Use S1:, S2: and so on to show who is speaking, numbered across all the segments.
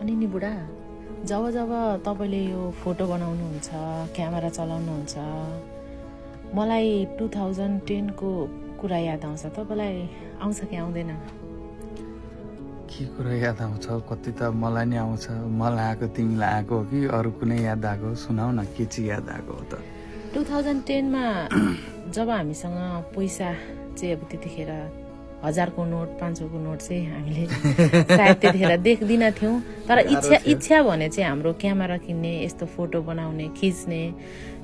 S1: अनि नि बुढा, जब जब तपाईँले यो फोटो बनाउनुहुन्छ, क्यामेरा चलाउनुहुन्छ, मलाई 2010 को कुरा याद आउँछ। तपाईँलाई आउँछ कि आउँदैन?
S2: के कुरा याद आउँछ? कति त मलाई नि आउँछ। मलाई आएको, तिमीलाई आएको हो कि अरू कुनै याद आएको? सुनाउ न, के चाहिँ याद आएको हो त?
S1: 2010 मा जब हामीसँग पैसा चाहिँ अब त्यतिखेर 1000 को नोट, 500 को नोट चाहिँ हामीले सायद त्यतिखेर देख्दिन थियौँ। तर इच्छा भने चाहिँ हाम्रो क्यामेरा किन्ने, यस्तो फोटो बनाउने, खिच्ने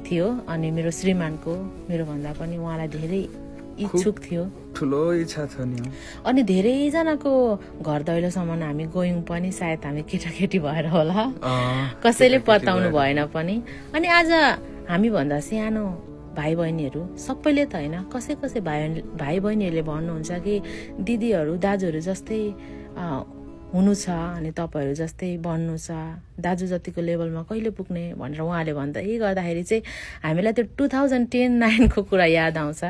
S1: थियो। अनि मेरो श्रीमानको, मेरो भन्दा पनि उहाँलाई धेरै इच्छुक थियो,
S2: ठुलो इच्छा थियो नि।
S1: अनि धेरैजनाको घर दैलोसम्म हामी गयौँ पनि, सायद हामी केटाकेटी भएर होला, कसैले पत्याउनु भएन पनि। अनि आज हामी भन्दा सानो भाइ बहिनीहरू, सबैले त होइन, कसै कसै भाइ बहिनीहरूले भन्नुहुन्छ कि दिदीहरू दाजुहरू जस्तै हुनु छ, अनि तपाईँहरू जस्तै बन्नु छ, दाजु जतिको लेभलमा कहिले पुग्ने भनेर उहाँले भन्दै गर्दाखेरि चाहिँ हामीलाई त्यो 2010-9 को कुरा याद आउँछ।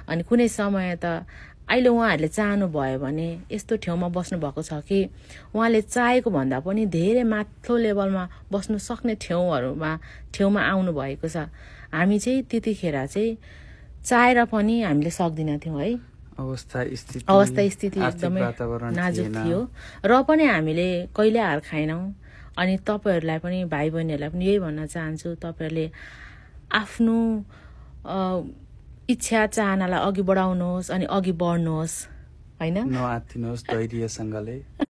S1: अनि कुनै समय त अहिले उहाँहरूले चाहनु भयो भने यस्तो ठाउँमा बस्नु भएको छ कि उहाँले चाहेको भन्दा पनि धेरै माथिल्लो लेभलमा बस्नु सक्ने ठाउँमा आउनु भएको छ। हामी चाहिँ त्यतिखेर चाहिँ चाहेर पनि हामीले सक्दिनथ्यौँ है।
S2: अवस्था
S1: स्थिति एकदमै नाजुक थियो र पनि हामीले कहिले हार खाएनौँ। अनि तपाईँहरूलाई पनि, भाइ बहिनीहरूलाई पनि यही भन्न चाहन्छु, तपाईँहरूले आफ्नो इच्छा चाहनालाई अघि बढाउनुहोस् अनि अघि बढ्नुहोस्, होइन?
S2: नआत्तिनुहोस्, धैर्यसँगले।